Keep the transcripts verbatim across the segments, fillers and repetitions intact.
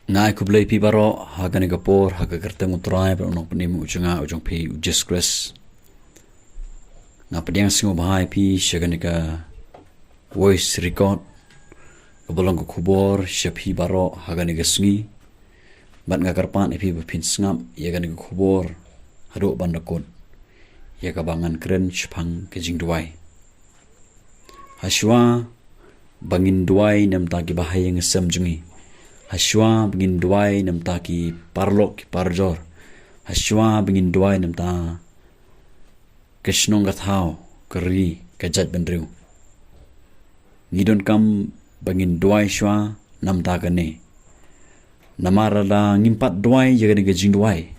Nga ai khublei phi baroh ha kane ka por ha ka kyrteng u Trai bad u Nongpynim u jong nga u jong phi u Jisu Khrist. Nga pdiang sngewbha ïa phi sha kane ka voice record kaba long ka khubor sha phi baroh ha kane ka sngi. Bad nga kyrpad ïa phi ba phin sngap ïa kane ka khubor haduh ban da kut, ïa kaba ngan kren shaphang ka jingduwai. Hashwa ba ngin duwai namar ki bahaïing hasem jong ngi, hashwa ba ngin duwai namar ki paralok ki parajor, hashwa ba ngin duwai namar ka shnong ka thaw, ka ri, ka jaitbynriew, ngi donkam ba ngin duwai shwa namar kane. Namar lada ngim pat duwai ïa kane ka jingduwai,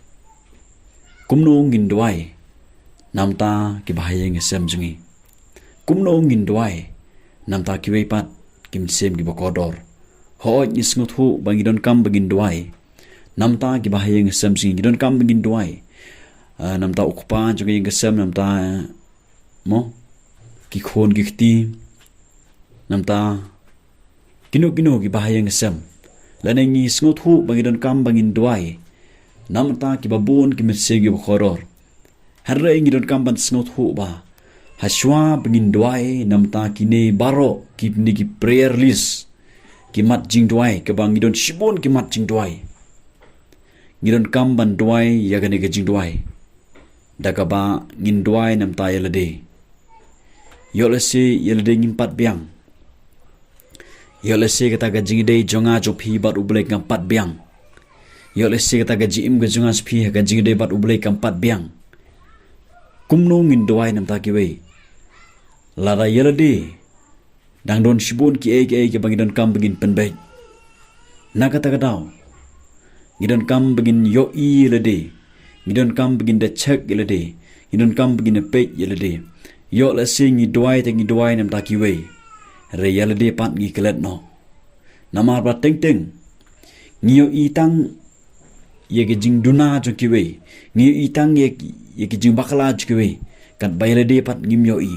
kumno ngin duwai namar ki bahaïing hasem jong ngi? Kumno ngin duwai namar kiwei pat ki mynsiem kiba kordor? Hooid, ngi sngewthuh ba ngi donkam ba ngin duwai namar ki bahaïing hasem jong ngi. Ngi donkam ba ngin duwai, ah, namar u kpa jong ka ïing ka sem, namar, mo, ki khun ki kti, namar kino kino ki bahaïing hasem. Lane ngi sngewthuh ba ngi donkam ba ngin duwai namar kiba bun ki mynsiem kiba kordor. Hynrei ngi donkam ban sngewthuh ba hashwa ba ngin duwai namar kine baroh, kine ki prayer list, ki mat jingduwai, kaba ngi don shibun ki mat jingduwai, ngi donkam ban duwai ïa kane ka jingduwai da kaba ngin duwai namar ïa lade. Ïoh lehse ïa lade ngim pat biang. Ïoh lehse kata ka jingïadei jong nga jong phi bad U Blei kam pat biang. Ïoh lehse kata ka jingim ka jong nga jong phi ha ka jingïadei bad U Blei kam pat biang. Kumno ngin duwai namar kiwei, lada ïa lade dang don shibun kiei kiei kiba ngi donkam ba ngin pynbeit? Na kata ka daw ngi donkam ba ngin ïohi ïa lade, ngi donkam ba ngin da check ïa lade, ngi donkam ba ngin da peit ïa lade. Ïoh lehse ngi duwai te ngi duwai namar kiwei, hynrei ïa lade pat ngi klet noh. Namar ba teng teng ngi ïohi tang ïa ki jingduna jong kiwei, ngi ïohi tang ïa, ïa ki jingbakla jong kiwei, katba ïa lade pat ngim ïohi.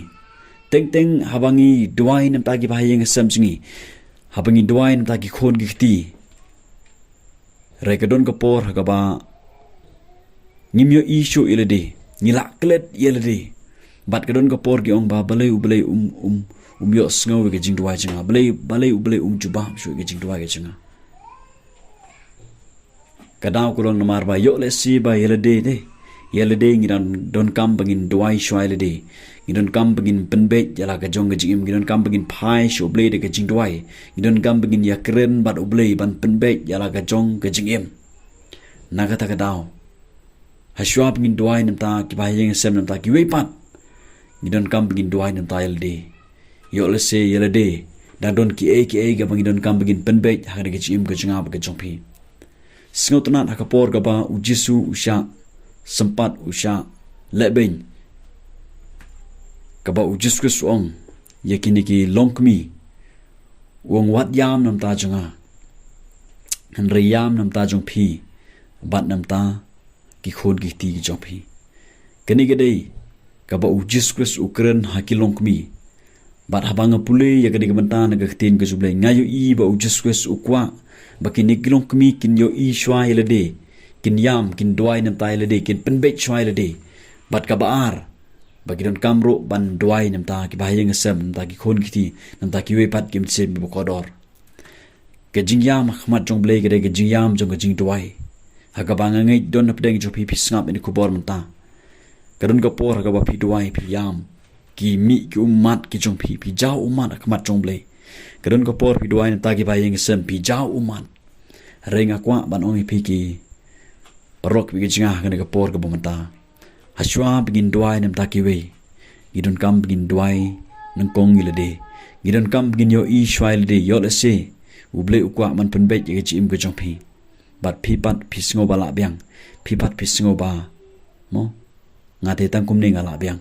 Teng teng haba ngi duwai namar ki bahaïing hasem jong ngi, haba ngi duwai namar ki khun ki kti, hynrei ka don ka por ha kaba ngim ïohi shuh ïa lade, ngi la klet ïa lade. Bad ka don ka por ki ong ba balei U Blei um, um, um ïohsngew ïa ka jingduwai jong nga, balei, balei U Blei um jubab shuh ïa ka jingduwai ka jong nga. Ka daw ka long namar ba ïoh lehse ba ïa lade te, ïa lade ngi don, donkam ba ngin duwai shwa ïa lade. Ngi donkam ba ngin pynbeit ïa la ka jong ka jingim, ngi donkam ba ngin phai sha U Blei da ka jingduwai. Ngi donkam ba ngin ïakren bad U Blei ban pynbeit ïa la ka jong ka jingim. Na kata ka daw, hashwa ba ngin duwai namar ki bahaïing hasem, namar kiwei pat, ngi donkam ba ngin duwai namar ïa lade. Ïoh lehse ïa lade dang don kiei kiei kaba ngi donkam ba ngin pynbeit ha ka jingim ka jong nga bad ka jong phi. Sngewtynnad ha ka por kaba U Jisu u shah sympat, u shah lehbeiñ, kaba U Jisu Khrist u ong ïa kine ki longkmie, u ong wat ïam namar jong nga, hynrei ïam namar jong phi bad namar ki khun ki kti ki jong phi. Kane ka dei kaba U Jisu Khrist u kren ha ki longkmie. Bad haba nga pule ïa kane ka bynta na ka ktien ka jong U Blei, nga ïohi ba U Jisu Khrist u kwah ba kine ki longkmie kin ïohi shwa ïa lade, kin ïam, kin duwai namar ïa lade, kin pynbeit shwa ïa lade. Bad kaba ar, ba ki donkam ruh ban duwai namar ki bahaïing hasem, namar ki khun ki kti, namar kiwei pat ki mynsiem kiba kordor. Ka jingïam ha khmat jong U Blei ka dei ka jingïam jong ka jingduwai. Ha kaba nga ngeit don na pdeng jong phi, phi sngap ïa kane ka khubor mynta. Ka don ka por ha kaba phi duwai, phi ïam, ki mih ki ummat ki jong phi, phi jaw ummat ha khmat jong U Blei. Ka don ka por phi duwai namar ki bahaïing hasem, phi jaw ummat. Hynrei nga kwah ban ong ïa phi ki paralok bad ki jong nga ha kane ka por kaba mynta, hashwa ba ngin duwai namar kiwei, ngi donkam ba ngin duwai nyngkong ïa lade. Ngi donkam ba ngin ïohi shwa ïa lade, ïoh lehse U Blei u kwah ban pynbeit ïa ka jingim ka jong phi. Bad phi pat phi sngew ba lah biang, phi pat phi sngew ba, mo, nga te tang kumne nga lah biang.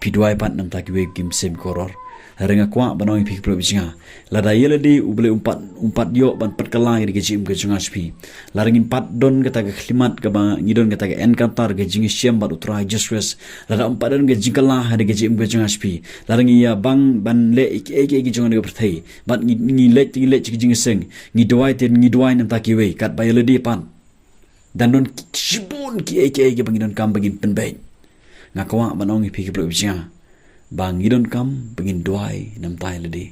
Phi duwai pat namar kiwei ki mynsiem kordor. Hynrei nga kwah ban ong ïa phi ki paralok ki jingïa, lada ïa lade U Blei um pat, um pat ïoh ban pynkylla ïa ka jingim ka jong nga sha phi, lada ngim pat don kata ka khyllipmat kaba ngi don kata ka encounter, ka jingïashem bad U Trai Jisu Khrist, lada um pat don ka jingkylla ha ka jingim ka jong nga sha phi, lada ngi ïa bang ban leh ïa kiei kiei ki jong ka pyrthei, bad ngi, ngi leit, ngi leit ka jingïaseng, ngi duwai te ngi duwai namar kiwei, katba ïa lade pat dang don ki, shibun kiei kiei kiba ngi donkam ba ngin pynbeit. Nga kwah ban ong ïa phi ki paralok ki jingïa, ba ngi donkam ba ngin duwai namar ïa lade.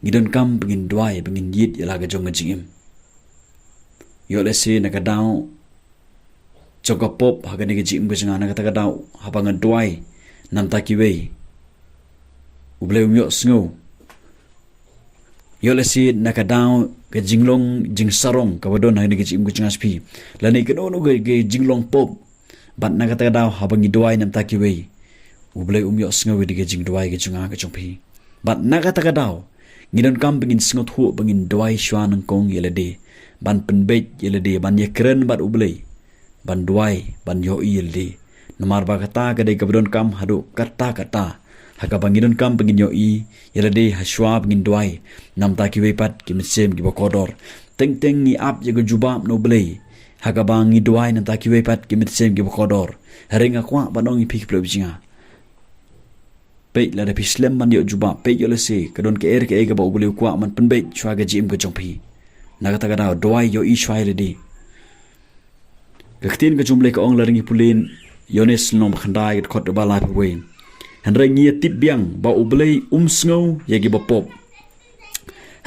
Ngi donkam ba ngin duwai, ba ngin ïit ïa la ka jong ka jingim. Ïoh lehse na ka daw jong ka pop ha kane ka jingim ka jong nga, na kata ka daw haba nga duwai namar kiwei, U Blei um ïohsngew. Ïoh lehse na ka daw ka jinglong jingsarong kaba don ha kane ka jingim ka jong nga sha phi, lane kano kano ka, ka jinglong pop, bad na kata ka daw haba ngi duwai namar kiwei, U Blei um ïohsngew ïa ka jingduwai ka jong nga ka jong phi. Bad na kata ka daw ngi donkam ba ngin sngewthuh ba ngin duwai shuwa nyngkong ïa lade, ban pynbeit ïa lade, ban ïakren bad U Blei, ban duwai, ban ïohi ïa lade. Namar ba kata ka dei kaba donkam haduh katta katta, ha kaba ngi donkam ba ngin ïohi ïa lade ha shuwa ba ngin duwai namar kiwei pat ki mynsiem kiba kordor. Teng teng ngi ap ïa ka jubab na U Blei ha kaba ngi duwai namar kiwei pat ki mynsiem kiba kordor. Hynrei nga kwah ban ong ïa phi ki paralok ki jingïa, peit, lada phi slem ban ïoh jubab, peit, ïoh lehse ka don kaei kaei kaba U Blei u kwah ban pynbeit shuwa ka jingim ka jong phi. Na kata ka daw duwai, ïohi shuwa ïa lade. Ka ktien ka jong U Blei ka ong, lada ngi pule Ïoannis lynnong ba khyndai, ka dkhot ba laiphew wei: Hynrei ngi ïa tip biang ba U Blei um sngew ïa kiba pop.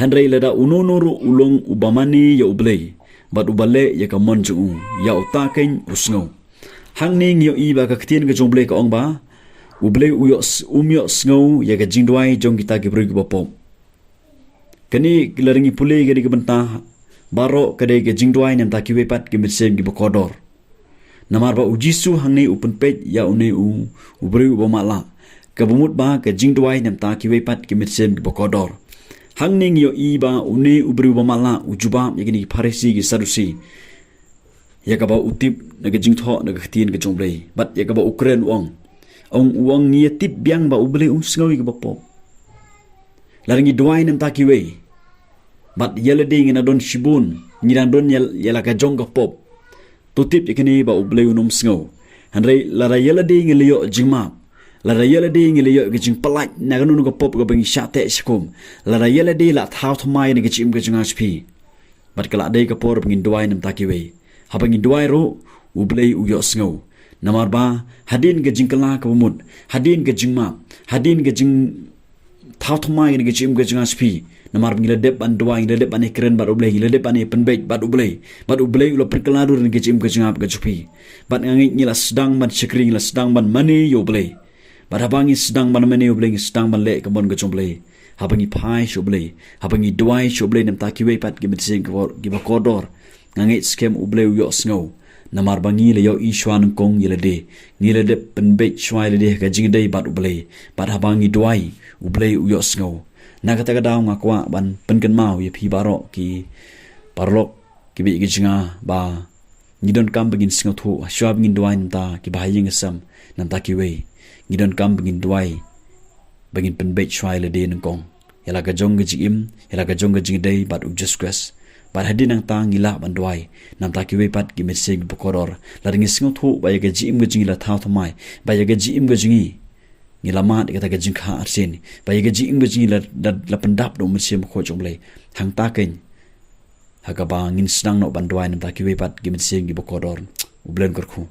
Hynrei lada uno uno ruh u long uba mane ïa U Blei bad uba leh ïa ka mon jong u, ïa uta keiñ u sngew. Hangne ngi ïohi ba ka ktien ka jong U Blei ka ong ba U Blei u ïoh s-, um ïohsngew ïa ka jingduwai jong kita ki briew kiba pop. Kane, lada ngi pule kane ka bynta baroh, ka dei ka jingduwai namar kiwei pat ki mynsiem kiba kordor. Namar ba U Jisu hangne u pynpeit ïa une u, u briew uba matlah, kaba mut ba ka jingduwai namar kiwei pat ki mynsiem kiba kordor. Hangne ngi ïohi ba une u briew uba matlah u jubab ïa kine ki Pharisi ki Sadusi ïa kaba u tip na ka jingthoh na ka ktien ka jong U Blei, bad ïa kaba u kren u ong. Ong, u ong, ngi ïa tip biang ba U Blei um sngew ïa kiba pop. Lada ngi duwai namar kiwei, bad ïa lade ngi nang don shibun, ngi nang don ïa, ïa la ka jong ka pop, to tip ïa kane ba U Blei un ym sngew. Hynrei lada ïa lade ngi la ïoh jingmap, lada ïa lade ngi la ïoh ka jingpyllait na kano kano ka pop kaba ngi shah teh shah kum, lada ïa lade la thaw thymmai na ka jingim ka jong nga sha phi, bad ka la dei ka por ba ngin duwai namar kiwei. Haba ngin duwai ruh, U Blei u ïohsngew. Namar ba hadien ka jingkylla kaba mut, hadien ka jingmap, hadien ka jingthaw thymmai na ka jingim ka jong nga sha phi, namar ba ngi la dep ban duwai, ngi la dep ban ïakren bad U Blei, ngi la dep ban ïapynbeit bad U Blei, bad U Blei u la pynkylla dur na ka jingim ka jong nga bad ka jong phi. Bad nga ngeit ngi la sdang ban shakri, ngi la sdang ban mane ïa U Blei. Bad haba ngi sdang ban mane ïa U Blei, ngi sdang ban leh ka mon ka jong U Blei. Haba ngi phai sha U Blei, haba ngi duwai sha U Blei namar kiwei pat ki mynsiem kiba, kiba kordor, nga ngeit skhem U Blei u ïohsngew. Namar ba ngi la ïohi shuwa nyngkong ïa lade, ngi la dep pynbeit shuwa ïa lade ha ka jingïadei bad U Blei. Bad haba ngi duwai, U Blei u ïohsngew. Na kata ka daw nga kwah ban pynkynmaw ïa phi baroh ki paralok, ki beit ki jingïa, ba ngi donkam ba ngin sngewthuh ha shuwa ba ngin duwai namar kiba ha ïing ha sem, namar kiwei. Ngi donkam ba ngin duwai, ba ngin pynbeit shuwa ïa lade nyngkong, ïa la ka jong ka jingim, ïa la ka jong ka jingïadei bad U Jisu Khrist. Bad hadien nangta ngi lah ban duwai namar kiwei pat ki mynsiem kiba kordor. Lada ngi sngewthuh ba ïa ka jingim ka jong ngi la thaw thymmai, ba ïa ka jingim ka jong ngi, ngi la mad ïa kata ka jingkha arsien, ba ïa ka jingim ka jong ngi la, la, la pyndap da U Mynsiem Bakhuid jong U Blei, hangta keiñ ha kaba ngin sdang noh ban duwai namar kiwei pat ki mynsiem kiba kordor. U Blei un kyrkhu.